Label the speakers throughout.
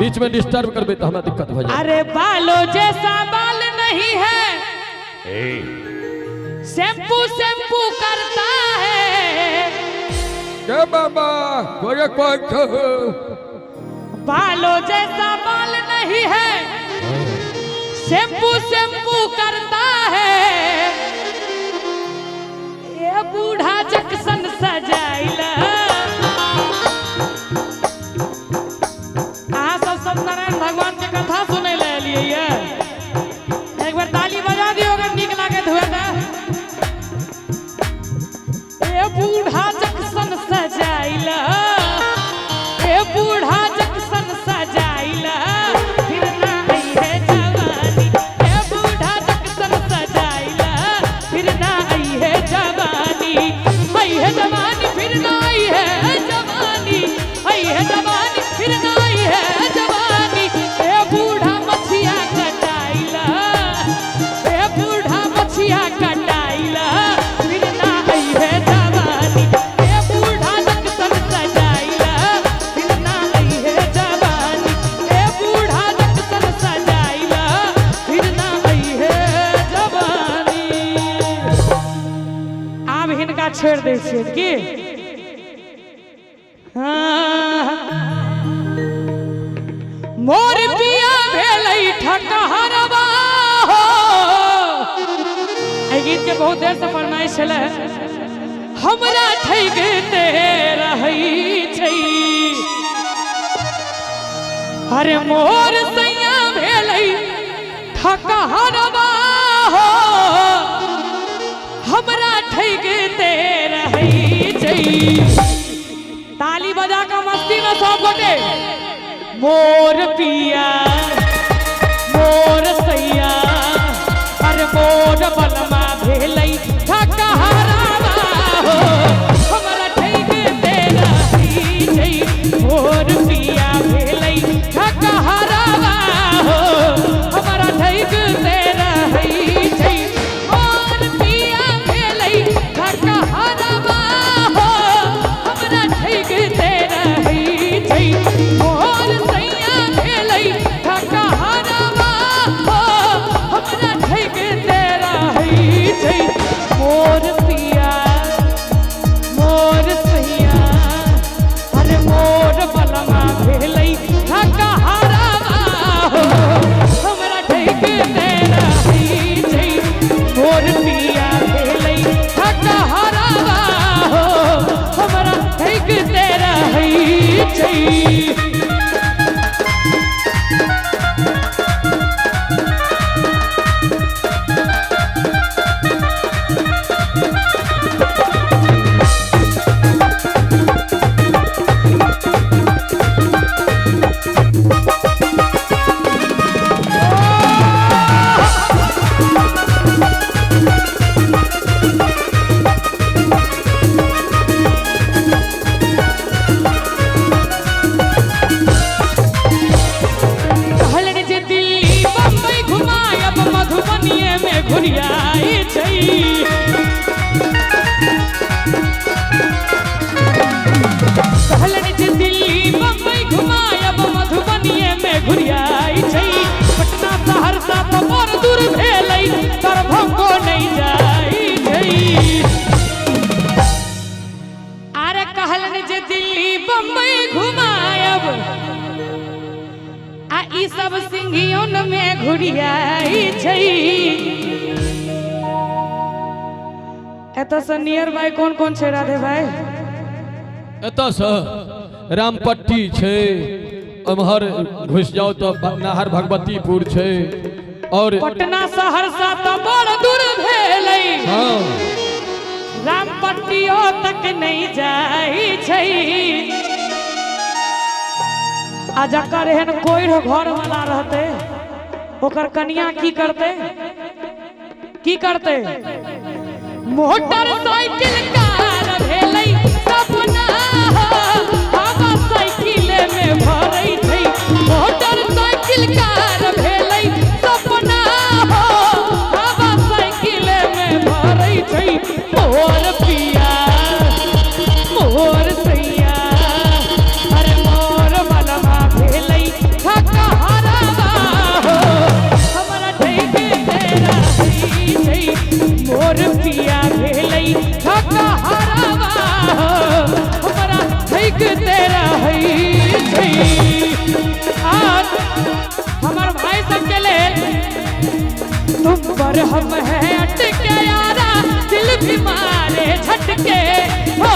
Speaker 1: बीच में डिस्टर्ब करबै तऽ हमरा दिक्कत भऽ जायत।
Speaker 2: अरे बालो जैसा बाल नहीं है, शैम्पू शैम्पू करता है।
Speaker 1: के बाबा गोरे कोइ छौ?
Speaker 2: बालो जैसा बाल नहीं है, शैम्पू शैम्पू करता है। ये बूढ़ा जक्सन सजाइला। अहाँ सब सत्यनारायण भगवान के कथा सुनै लए एलियै ये। एक बेर ताली बजा दियौ अगर नीक लागैत हुए तऽ। ए बूढ़ा जक्सन सजाइला, ए बूढ़ा जक्सन सजाइला, फिर ना आई है जवानी। ए बूढ़ा जक्सन सजाइला, फिर ना आई है जवानी। आई है जवानी फिर ना आई है जवानी, आई है जवानी फिर ना आई है जवानी। ए बूढ़ा मछिया कटाइला, ए बूढ़ा मछिया कटाइला, फिर ना आई है जवानी। ए बूढ़ा जक्सन सजाइला, फिर ना आई है जवानी। ए बूढ़ा जक्सन सजाइला, फिर ना आई है जवानी। आब हिनका छोड़ि दै छियनि की। हाँ। मोर पिया भेलै ठकहरवा हो। एहि गीत के बहुत देर से फरमाइश छलै। हमरा ठगिते रहै छै। अरे मोर सैया भेलै ठकहरवा हो, हमरा ठगिते रहै छै। ताली बजा कऽ मस्ती में सब गोटे। मोर पिया मोर सैया, अरे मोर बलमा भेलै ठकहरवा हो, हमरा ठगिते रहै छै। मोर पिया भेलै ठकहरवा हो, हमरा ठगिते रहै छै। मोर पिया भेलै ठकहरवा हो, हमरा ठगिते रहै छै। मोर सैया भेलै ठकहरवा हो, हमरा ठगिते रहै छै। मोर पिया मोर सैया, अरे मोर बलमा भेलै ठकहरवा हो, हमरा ठगिते रहै छै। मोर पिया भेलै ठकहरवा हो, हमरा ठगिते रहै छै। कहलनि जे दिल्ली बम्बई घुमायब, मधुबनिये में घुरियाई छै। कहलनि जे दिल्ली बम्बई घुमायब, मधुबनिये में घुरियाई छै। पटना सहरसा तऽ बड़ दूर भेलै, दरभंगो नहि जाइ छै। अरे कहलनि जे दिल्ली बम्बई घुमायब, आ ई सब सिंघियोन में घुरियाई छै। एतऽ से नियर बाय कोन कोन छै राधे भाई?
Speaker 1: एतऽसँ रामपट्टी छै, एम्हर घुसि जाउ तऽ नाहर भगवतीपुर छै, और
Speaker 2: पटना सहरसा तऽ बड़ दूर भेलै,
Speaker 1: हँ
Speaker 2: रामपट्टियो तक नहीं जाइ छै। आ जकर एहन कोइढ़ घर वाला रहतै, ओकर कनिया की करतै? की करतै? मोटरसाइकिल कार भेलै सपना हो, हवा साइकिल में भरै छै। मोटरसाइकिल कार भेलै सपना हो, हवा साइकिल में भरै छै। मोर पिया मोर सैया, अरे मोर बलमा भेलै। पर हम हैं अटके यारा, दिल भी मारे झटके हो,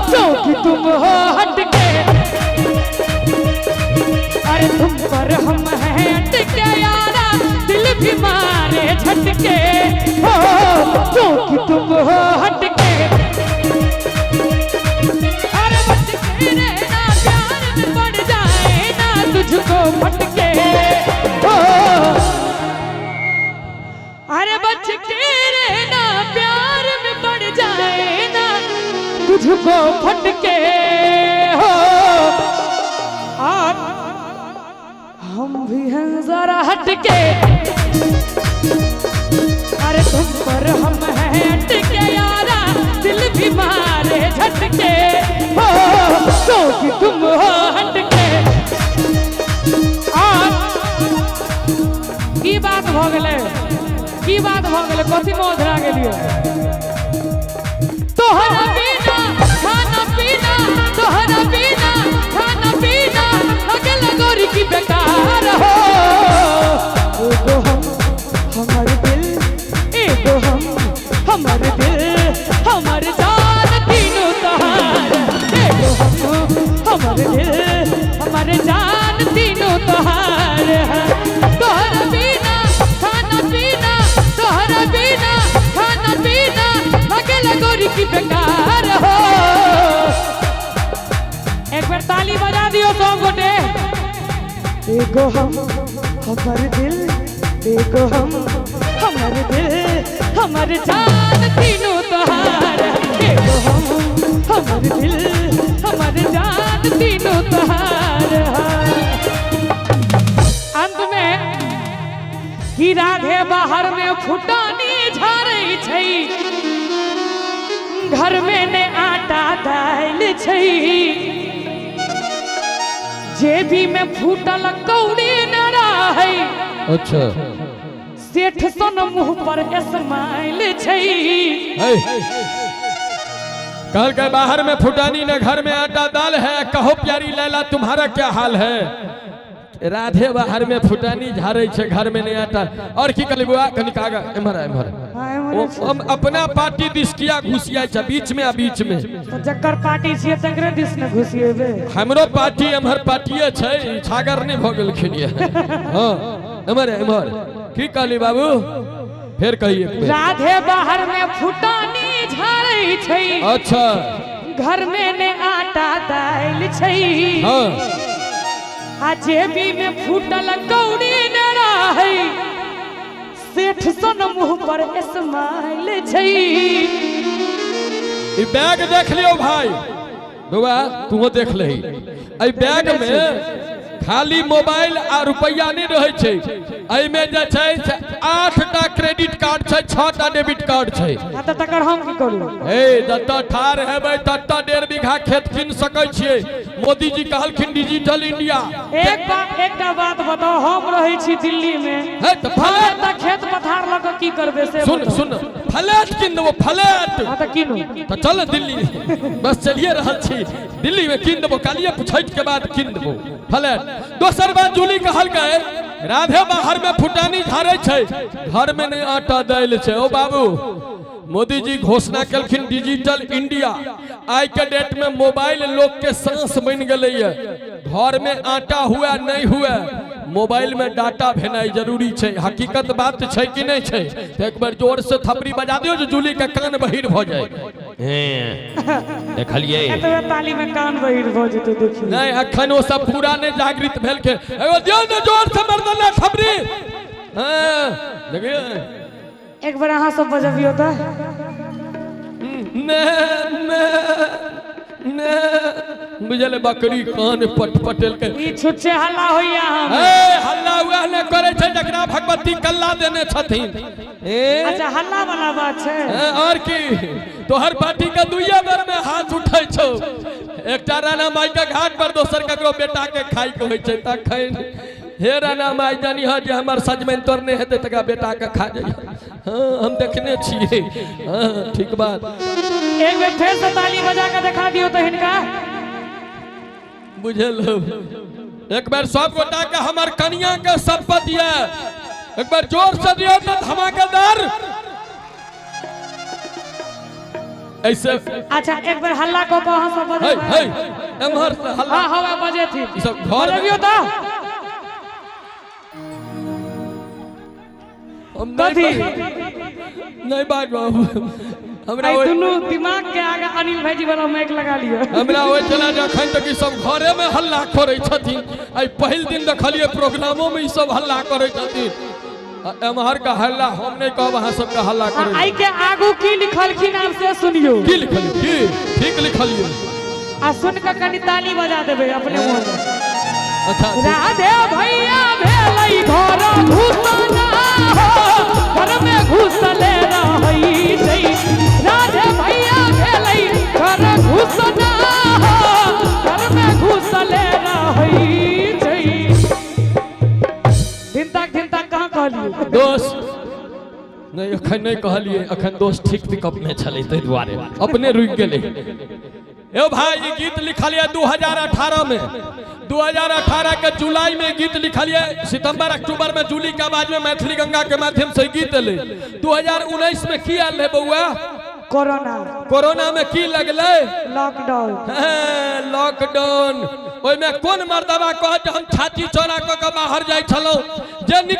Speaker 2: क्योंकि तुम हो हटके। अरे तुम पर हम हैं अटके यारा, दिल भी मारे झटके हो, क्योंकि तुम हो हटके। अरे बच के रहना, प्यार में पड़ जाए ना तुझको फटके हो। अरे बच के रहना, प्यार में पड़ जाए ना तुझको फटके हो। और हम भी हैं जरा हटके, अरे तुम पर हम हैं अटके यारा, दिल भी मारे झटके हो, क्योंकि तुम हो हटके। और की बात भ गेलै, की बात भ गेलै, कथी में ओझरा गेलियै? तोहरा बिना खाना पीना, तोहरा बिना खाना पीना लगे लगोरी की बेकार हो। एगो हम हमर दिल, एगो हम हमर दिल, हमर जान तीनों तोहार। एगो हम हमर दिल, हमर जान तीनों तोहार। तोहरा बिना खाना पीना, तोहरा बिना खाना पीना लगे लगोरी की बेकार हो। एक बार ताली बजा दियो सब गोटे। एगो हम हमर दिल, एगो हम हमर दिल, हमर जान तीनों तोहार। एगो हम हमर दिल, हमर जान तीनों तोहार। अंत में कि राधे बाहर में फुटानी झारै छै, घर में ने आटा दालि छै, जेबी में फूटल कौड़ी न रहै,
Speaker 1: अच्छा
Speaker 2: सेठ सन मुंह पर स्माइल छै।
Speaker 1: कल के बाहर में फुटानी न घर में आटा दाल है, कहो प्यारी लैला तुम्हारा क्या हाल है। राधे बाहर में फुटानी झाड़े छे, घर में नहीं आटा। और की कहली बुआ, कनिक आगा एम्हर एम्हर। हम अपना पार्टी दिस किया घुसिया छे बीच में, आ बीच में
Speaker 2: तो जकर पार्टी छियै तकरे दिस ने घुसिएबे।
Speaker 1: हमरो पार्टी एम्हर पार्टीए छै, छागर नहीं भ गेलखिन ये। हां एम्हर एम्हर। की कहली बाबू, फेर कहिए।
Speaker 2: राधे बाहर में फुटानी झाड़ै छै,
Speaker 1: अच्छा
Speaker 2: घर में ने आटा दालि छै,
Speaker 1: हां
Speaker 2: आ जेबी में फूटल कौड़ी न रहै, सेठ सन मुंह पर स्माइल छै।
Speaker 1: ई बैग देख लियो भाई बउआ, तू देख लही। एहि बैग में खाली मोबाइल आ रुपैया नहीं रहै छै, एहिमे जे छै से 8टा क्रेडिट कार्ड छै, 6टा डेबिट कार्ड छै।
Speaker 2: आ तऽ तकर हम की करू?
Speaker 1: ए जतऽ ठाढ़ हेबै ततऽ 1.5 बीघा खेत कीन सकै छियै। मोदी जी कहलखिन डिजिटल इंडिया।
Speaker 2: एकटा बात बताउ, हम रहै छी दिल्ली में,
Speaker 1: हे तऽ फ्लैट
Speaker 2: तऽ खेत पथार लऽ कऽ की करबै से
Speaker 1: सुन सुन, फ्लैट कीन देबो, फ्लैट।
Speaker 2: हां तऽ कीनू।
Speaker 1: तऽ चल दिल्ली, बस चलिए रहल छी दिल्ली में कीन देबो, कालिए छठि के बाद कीन देबो फ्लैट। दोसर बात जूली कहलकै राधे बाहर में फुटानी झाड़े छै, घर में नहीं आटा दालि छै। ओ बाबू मोदी जी घोषणा केलखिन डिजिटल इंडिया। आइ के डेट में मोबाइल लोग के सांस बनि गेलैए। घर में आटा हुआ नहीं हुआ, मोबाइल में डाटा भेनाइ जरूरी छै। हकीकत बात छै कि नहीं छै? तो एक बार जोर से थपड़ी बजा दियो जो जूली के कान बहिर भ जाए। देखलिए
Speaker 2: एतबे ताली में कान बहिर भ जेतै। देखियो
Speaker 1: नहीं अखन ओ सब पूरा नहीं जागृत भेलखिन। एगो दियो ने जोर से मर्दाना थपड़ी। हां देखियो
Speaker 2: एक बार अहाँ सब बजबियो तऽ।
Speaker 1: ने ने ने बुझल बकरी कान पट पटेलकै।
Speaker 2: ई छुच्छे हल्ला होइया हम।
Speaker 1: ए हल्ला उएह ने करै छै जकरा भगवती कल्ला देने छथिन। ए
Speaker 2: अच्छा हल्ला वाला बात छै।
Speaker 1: और की तोहर पार्टी के दुइये बेर में हाथ उठै छौ, एकटा राणा माई के घाट पर, दोसर ककरो बेटा के खाइ के होइ छै। तखन हे राणा माई जानी ह जे हमर सजमनि तोर नहि हेतै तकरा बेटा के खा जइहे। हाँ हम देखने छियै। हाँ ठीक बात।
Speaker 2: एक बेर फेर से ताली बजा के देखा दियो तो हिनका।
Speaker 1: बुझल एक बेर सब गोटा के हमर कनिया के शपथ ये एक बार जोर से दियो तो धमाकेदार। ऐसे
Speaker 2: अच्छा एक बार हल्ला को कहाँ सब
Speaker 1: है
Speaker 2: बजे
Speaker 1: है एम्हर से हल्ला।
Speaker 2: हाँ हवा बजे थी
Speaker 1: ई सब घर में-
Speaker 2: बजेबियो तो
Speaker 1: हम नहीं
Speaker 2: कथी?
Speaker 1: नहीं बाजब हमरा
Speaker 2: आई
Speaker 1: ओहि-
Speaker 2: दुनू दिमाग के आगे अनिल भाईजी वाला माइक लगा लियो।
Speaker 1: हमरा ओहि चला जे अखन तक ई सब घरे में हल्ला करै छथिन। आइ पहिल दिन देखलियै प्रोग्रामो में ई सब हल्ला करै छथिन। आ एम्हर का हल्ला हम नहीं कहब, अहाँ सबके हल्ला करै।
Speaker 2: आई के आगू की लिखलखिन आब से सुनियो।
Speaker 1: की लिखलियै? की ठीक लिखलियै?
Speaker 2: आ सुन के कनि ताली बजा देबै अपने मुँह से।
Speaker 1: अच्छा
Speaker 2: राधे भैया भेलै घर घुसना हो, घर में घुसले रहै छै। राधे भैया भेलै घर घुसना हो, घर में घुसले रहै छै। धिन तक कहाँ कहलियै?
Speaker 1: दोस्त नहीं अखन नहीं कहलियै, अखन दोस्त ठीक पिकअप में छलै ताहि दुआरे अपने रुकि गेलै। ए भाई ई गीत लिखलियै 2018 में, 2018 के जुलाई में गीत लिखलियै, सितंबर अक्टूबर में जूली के आवाज में मैथिली गंगा के माध्यम से गीत एलै। 2019 में की आयल रहै बौआ?
Speaker 2: कोरोना।
Speaker 1: कोरोना में की लगलै?
Speaker 2: लॉकडाउन।
Speaker 1: लॉकडाउन। ओहिमे कोन मर्दबा कहत हम छाती चौड़ा कऽ के बाहर जाइ छलहुँ जे